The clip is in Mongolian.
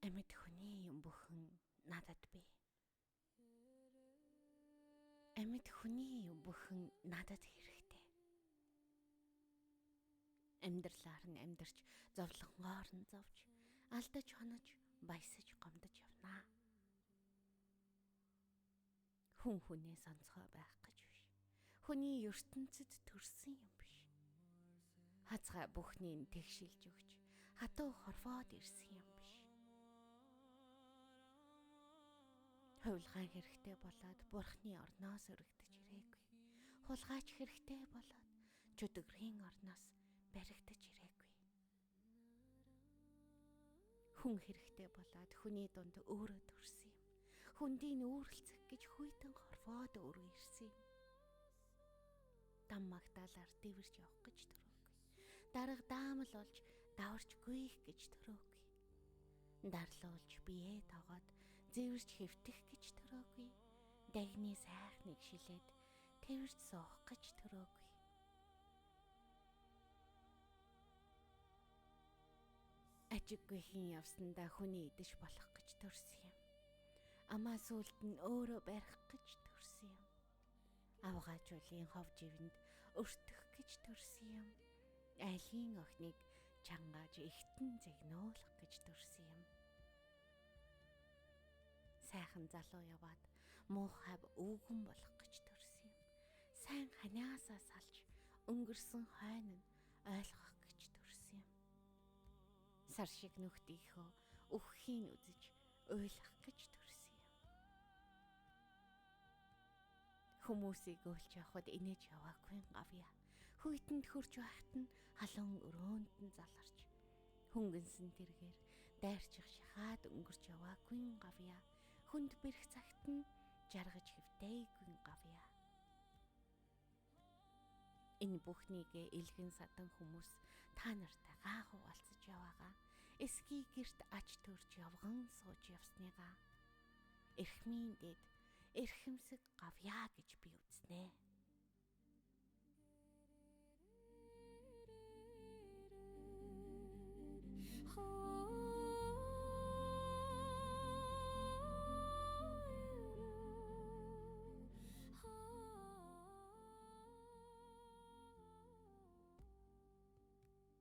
Амьд хүний юм бүхэн надад бий. Амьд хүний юм бүхэн надад хэрэгтэй. Амьдралаар нь амьдарч, зовлонгоор нь зовж, алдаж хонож, баясаж гомдож явнаа. Хүн хүнээс онцгой байх гэж биш. Хүний ертөнцид төрсэн юм биш. Хазгай бүхнийг тэгшилж өгч, хатуу хорвоод ирсэн юм биш. Хувилгаан хэрэгтэй болоод бурхны орноос өргөдөж ирээгүй. Хулгайч хэрэгтэй болоод чөдгөрийн орноос баригдаж ирээгүй. Хүн хэрэгтэй болоод хүний дунд өөрөө төрсөн юм. Хүндийн үүрэлцэх гэж хүйтэн хорвоод өөрөө ирсэн юм. Дам магтаалаар дэвэрч явах гэж төрөөгүй. Дарга даамал болж даварч гүйх гэж төрөөгүй. Дарлуулж биеэ тоогоод зэвэрч хэвтэх гэж төрөөгүй. Дагны сайхныг шилээд тэрвэрч суух гэж төрөөгүй. Ажиггүй хин явсандаа хүний идэж болох гэж төрсөн юм. Амаа сүулт нь өөрөө барих гэж төрсөн юм. Авгаажуулын хов живэнд өртөх гэж төрсөн юм. Айлын охиныг чангааж ихтэн зэгнөөлөх гэж төрсөн юм. Сайхан залуу яваад муу хав өвгөн болох гэж төрсөн юм. Сайн ханиасаа салж өнгөрсөн хойно нь ойлгох гэж төрсөн юм. Сар шиг нүхтийнхөө үххийн үзэж уйлах гэж төрсөн юм. Хүмүүсийг өөлж явхад инээж яваагүй гавья. Хүйтэнд хөрч байхад нь халуун өрөөнд нь заларч хөнгөнсөн тэргээр дайрчих шахаад өнгөрч яваагүй гавья. Хүнд бэрх цагт нь жаргаж хэвтээгүй гавья. Энэ бүхнийг элгэн садан хүмүүс та нартайгаа хуваалцаж яваагаа. Эсхий герт ач төрж явган сууж явсныгаа. Эрхмийн дэд эрхэмсэг гавья гэж би үзнэ.